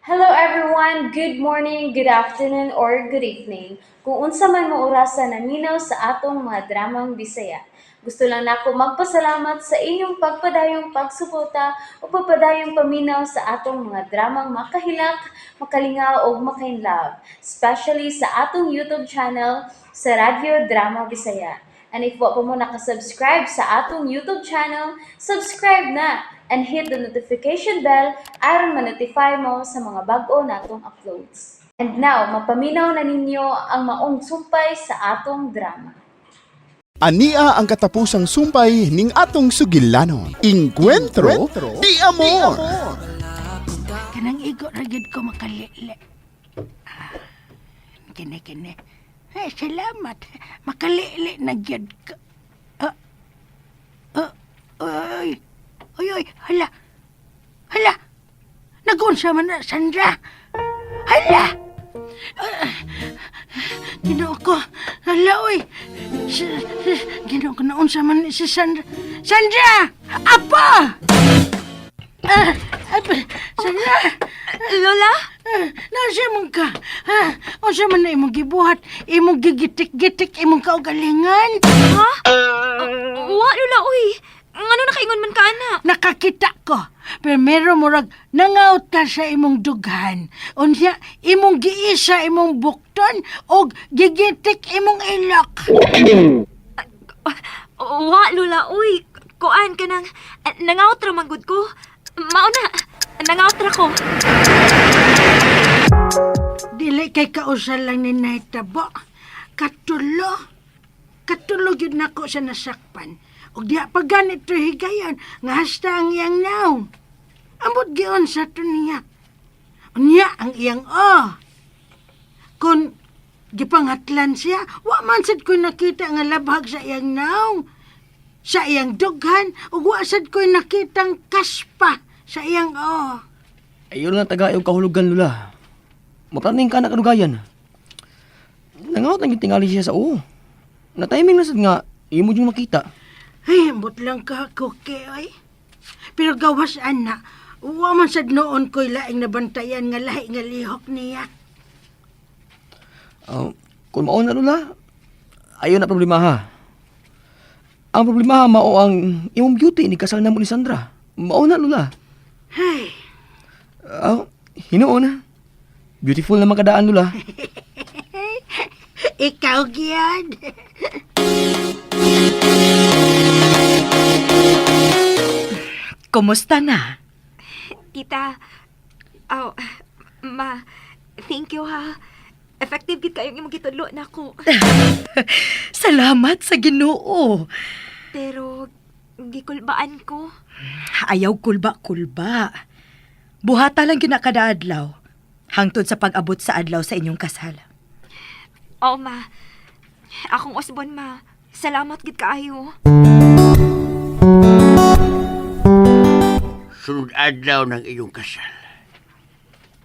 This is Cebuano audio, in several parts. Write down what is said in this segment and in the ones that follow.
Hello everyone! Good morning, good afternoon, or good evening. Kung unsa man mo orasa naminaw sa atong mga dramang Bisaya. Gusto lang nako magpasalamat sa inyong pagpadayong pagsuporta o pagpadayong paminaw sa atong mga dramang makahilak, makalingaw ug makainlove, especially sa atong YouTube channel sa Radyo Drama Bisaya. And if wa pa mo nakasubscribe sa atong YouTube channel, subscribe na and hit the notification bell aron ma-notify mo sa mga bag-o natong uploads. And now, mapaminaw na ninyo ang maong sumpay sa atong drama. Ania ang katapusang sumpay ning atong sugilanon. Inkwentro di amor. Kanang igo ra gyud ko makalili. Ah, kini kini. Ay, salamat. Makalili na gyud ko. Ah, ah, ay, ay, ay, hala. Hala. Nagunsa man na, Sandra. Hala. Ah, Ginoo ko. Hala, oy. Ginoo ko, naunsa man ni si Sandra. Sandra! Apa! Ah, apa, Sandra! Lola? Ah, nasa man ka? Ha? Unsa man na imong gibuhat? Imong gigitik-gitik imong kaugalingan? Ha? Wa, Lola, uy. Ngano nakaingon man ka, ana? Nakakita ko. Primero murag nangaut ka sa imong dughan. Unya imong giisa imong bukton og gigitik imong ilok. Wa, Lola, uy. Kuan ka nang nangaut ra man gud ko. Mao na. Nangaut ra ko. Dili kay kausa lang ni nahitabo. Katulo. Katulo gyud nako sa nasakpan. Og diha pa ganito higayon nga hasta ang iyang naong. Ambot giun sa to niya. Unya ang iyang oh. Kung gipangatlan siya, wa man sad ko'y nakita nga labhag sa iyang naong. Sa iyang dughan, ug wa sad ko'y nakitang kaspa sa iyang oh. Ayaw lang taga ayaw kahulugan, Lula. Mapraning ka na kadugayan. Nangaot ang tingali siya sa oo. Na-timing na sad nga, imo yung makita. Ay, ambot lang ka, Kuki, ay. Pero gawas, ana, wa man sad noon ko'y laing nabantayan nga lahi nga lihok niya. Ah, kung mao na, Lula, ayaw na problema ha. Ang problema ha, mao ang imong beauty ni kasal na mo ni Sandra. Mao na, Lula. Ay, Ah, hinuon na. Beautiful naman kadaan, Lula. ikaw gyud. Kumusta na? Tita. Oh, ma. Thank you, ha. Effective gid kayong imong gitudlo nako. Salamat sa Ginoo. Pero gikulbaan ko. Ayaw kulba-kulba. Buhata lang ginakadaadlaw. Hangtod sa pag-abot sa adlaw sa inyong kasal. Oo, ma. Akong usbon, ma. Salamat gid kaayo. Sunod adlaw ng iyong kasal.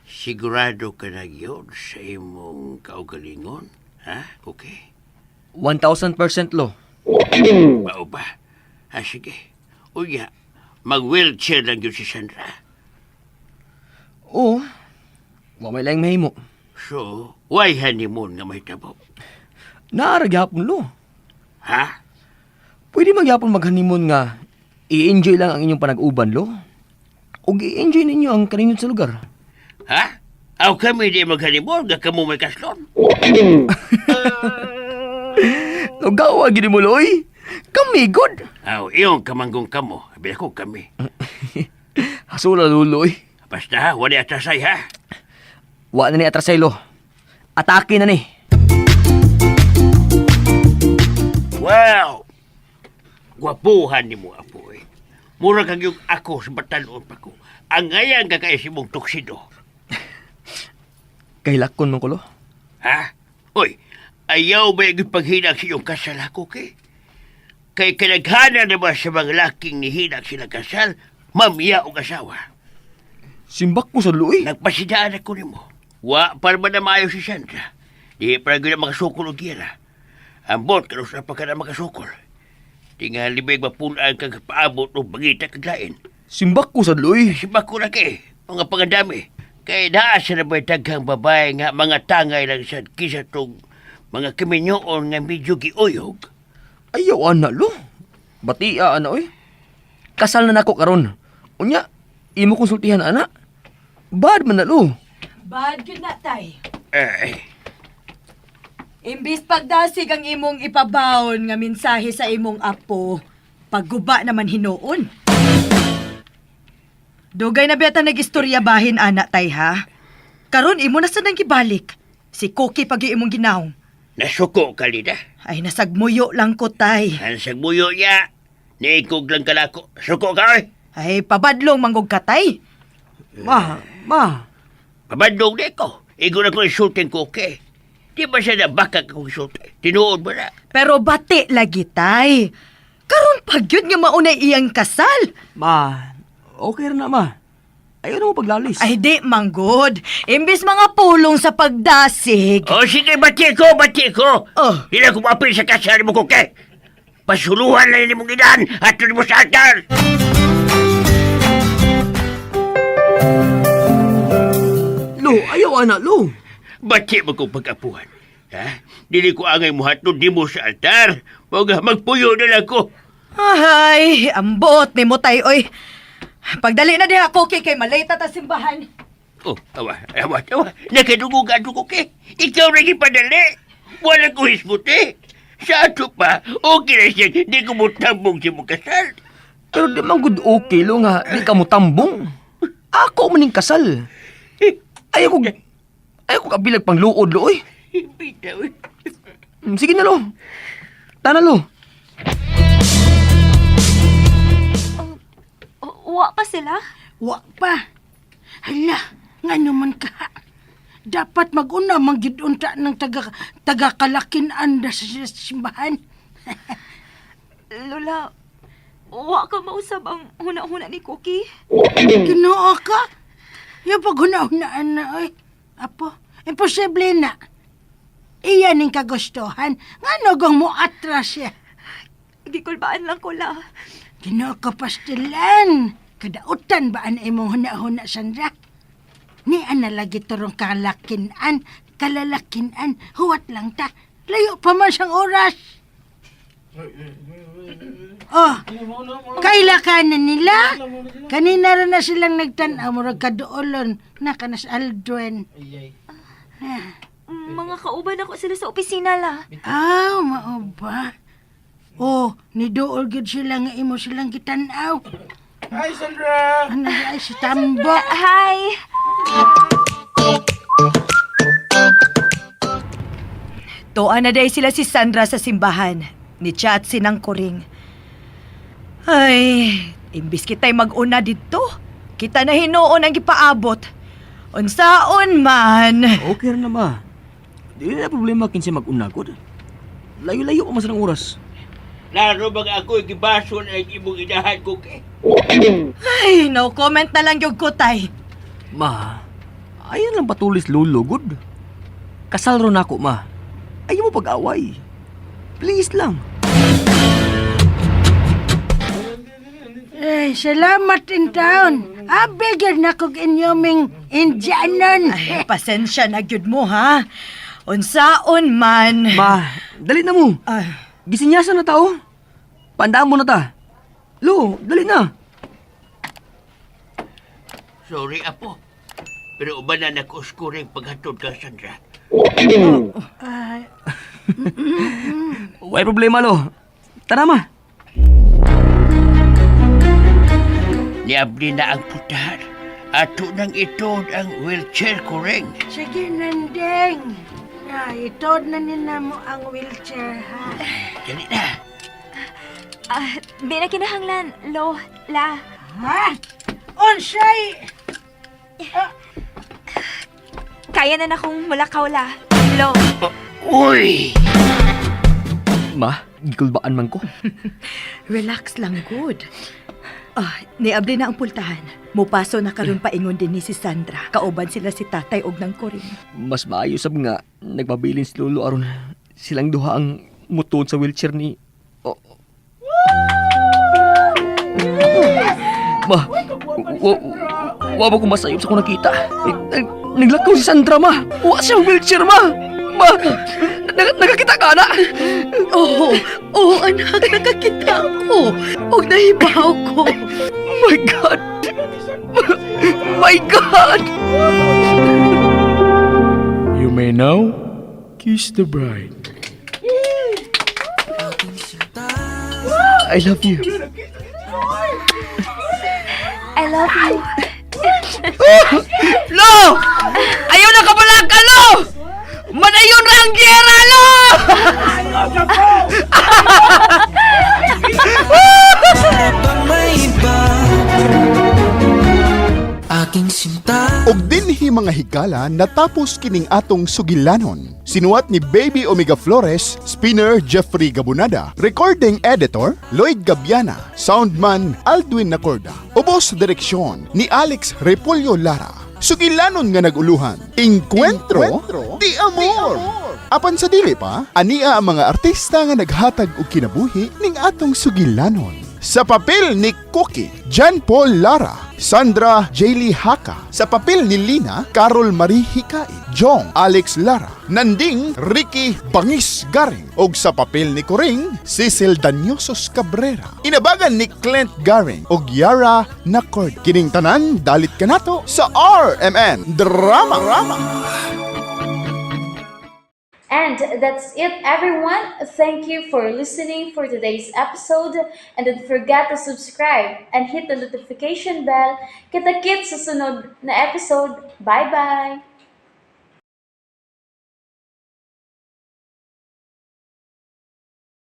Sigurado ka na yun sa imong kaugalingon? Ha? Okay? 1,000% lo. Mao ba? Ha, sige. Uya, mag-wheelchair lang yun si Sandra. Oo. Wa may laing mahimo. So, why honeymoon nga mahitabo? Naara gyapon lo. Ha? Pwede magyapon mag-honeymoon nga i-enjoy lang ang inyong panag-uban, lo. O i-enjoy ninyo ang kaninyo sa lugar. Ha? Aw kami di mag-honeymoon, nga kamo may kaslon. Gawa gini mo, loy. Kami, good. Aw, iyong kamanggong kamo. Abi ako kami. Hasula, luloy. Basta ha, wala atrasay ha. Wa na ni atrasay, lo. Atake na ni. Wow! Gwapuhan ni mo, apo eh. Mura kag yung ako sa batanon pa ko. Ang ngayan ka kay si mong tuxedo. Kahilakon man ko, lo. Ha? Hoy, ayaw ba yung paghinag sa iyong kasal ako, kay? Kay kinaghana na ba sa mga laking nihinag sila kasal, mamiya og asawa. Simbak ko sa luoy. Nagpasidaan ako nimo. Wa pa man na maayo si Sandra. Di pa gyud na makasukol og gira. Ambot karon sa pa ka na makasukol. Tingali ba mapulaan kag paabot og bangita kag lain. Simbak ko sa luoy. Simbak ko na kay mga pangandami. Kay naa sa na ba'y daghang babae nga mga tangay lang sad kisa tong mga kiminyoon nga medyo giuyog. Ayaw ana lo. Batia ana oy. Kasal na nako karon. Unya, imo konsultihan ana. Bad man na lo. Bad gyud na, tay. Eh, Imbis pagdasig ang imong ipabawon nga mensahe sa imong apo, pagguba naman hinuon. Dugay na biyata nag-istorya bahin ana tay ha. Karon imo na sa nang gibalik. Si Cookie pag imong ginawng. Nasuko ka, Lida. Ay nasagmuyo lang ko tay. Ang sagmuyo niya. Niikog lang kalako. Suko ka, oy. Ay pabadlong manggog ka tay. Ma, ma. Pabandong na ko. Igo na ko insulting ko, okay? Di ba siya nabaka kong insulti? Tinuod ba na? Pero bati lagi tay. Karon pag yun nga maunay iyang kasal. Ma, okay ra na ma. Ayaw na mo paglalis. Ay di manggod. Imbis mga pulong sa pagdasig. O sige, bati ko, bati ko. Oh. Hindi na ko maapil sa kasal mo, kuke. Pasuluhan lang ni mong inan at mo sa altar. Lo, ayaw ana lo. Bati mo kong pag-apuhan. Ha? Dili ko angay muhatod di mo sa altar. Mga magpuyo na lang ko. Ay, ambot ni mo tay oy. Pagdali na diha ko kay malate ta simbahan. Oh, awa, awa, awa. Nakadugugan ko, kuke. Ikaw na ipadali. Wala ko hisbuti. Sa ato pa, okay na siya. Di ko mutambong si mong kasal. Pero di man good okay lo nga di ka mo tambong. Ako man ning kasal. Ayaw ko ayaw ko kabilag pang luod lo oy. Bitaw. Sige na lo. Tana lo. Wa pa sila? Wa pa. Hala, nga naman ka. Dapat maguna man gyud unta ng taga taga kalakin-an da sa simbahan. Lola, wa ka mausab ang huna-huna ni Cookie? Ginoo ka. Yung paghuna-hunaan na, oy. Apo, imposible na. Iyan ning kagustuhan. Nga nogong mo atras siya. Gikulbaan lang ko la. Ginoo ka pastilan. Kadautan ba ang imong huna-huna, Sandra? Ni ana lagi turong kalakinan, kalalakinan, huwat lang ta. Layo pa man siyang oras. Oh, kaila ka na nila? Kanina ra na silang nagtan-aw, murag kaduolon, na kanas Aldrin. Mga kauban ako sila sa opisina la. Aw, mao ba? Oh, niduol gyud sila nga imo silang gitan-aw. Hi, Sandra! Ano ay si Tambo? Hi! Tuan na day sila si Sandra sa simbahan. Ni Chat sinang kuring. Ay, imbis kita'y mag-una didto. Kita na hinuon ang gipaabot. Unsaon man. Okay ra na ma. Di na problema kinsa mag-unagod. Layo-layo pa man sa oras. Laro bang ako gibason ang imong inahan ko kay. Ay, no comment na lang gyud ko tay. Ma, ayaw lang patulis lolo gud. Kasal ro nako ma. Ayaw mo pag-away. Please lang. Eh, salamat in town. Abigyan na kog inyoming Indianon. Ay, pasensya na gyud mo ha. Unsaon man. Ma, dali na mo. Ay, Gisinyasan na tao. Pandaan mo na ta. Lo, dali na. Sorry, apo. Pero uban na nakuskuring paghatod ka, Sandra. Ay, Way problema lo. Tara ma. Niabli na ang putahan. Ato nang itod ang wheelchair ko rin. sige, Nandeng. Ah, itod na nina mo ang wheelchair, ha? Dali na. Ah, di na kinahanglan, Lo, La. Ha? Unsay! Kaya na nakong mulakaw la. Lo, Oh, uy! Ma, gikulbaan man ko. relax lang good. Ah, niabli na ang pultahan. Mupaso na karon paingon din ni si Sandra. Kauban sila si tatay og nang kuring. Mas maayo sab nga nagpabilin si lolo aron silang duha ang mutuod sa wheelchair ni Oh. Ma, Wa ba ko masayop sa akong nakita? Naglakaw si Sandra, ma. Wa siya wheelchair, ma. Ma, nakakita ka na. Oo, oo anak, nakakita ko. Og nahibaw ko. My God! My God! You may now kiss the bride. I love you. I love you. Lo! Ayaw na kabalaka, lo! Manayon ra ang giyera, lo! Og dinhi, mga higala, natapos kining atong sugilanon. Sinuwat ni Baby Omega Flores, spinner Jeffrey Gabunada, recording editor Lloyd Gabiana, soundman Aldwin Nacorda, ubos direksyon ni Alex Repolyo Lara. Sugilanon nga nag-uluhan, Inkwentro, di Amor. Apan sa dili pa, ania ang mga artista nga naghatag og kinabuhi ning atong sugilanon. Sa papel ni Cookie, John Paul Lara, Sandra Jaylee Haka. Sa papel ni Lina, Carol Marie Hikay, Jong Alex Lara, Nanding Ricky Bangis Garing. Og sa papel ni Coring, Cecil Danyosos Cabrera. Inabagan ni Clint Garing og Yara Nacord. Kining tanan, dalit kanato sa RMN Drama. Drama. And that's it, everyone. Thank you for listening for today's episode. And don't forget to subscribe and hit the notification bell. Kita-kits sa sunod na episode. Bye-bye!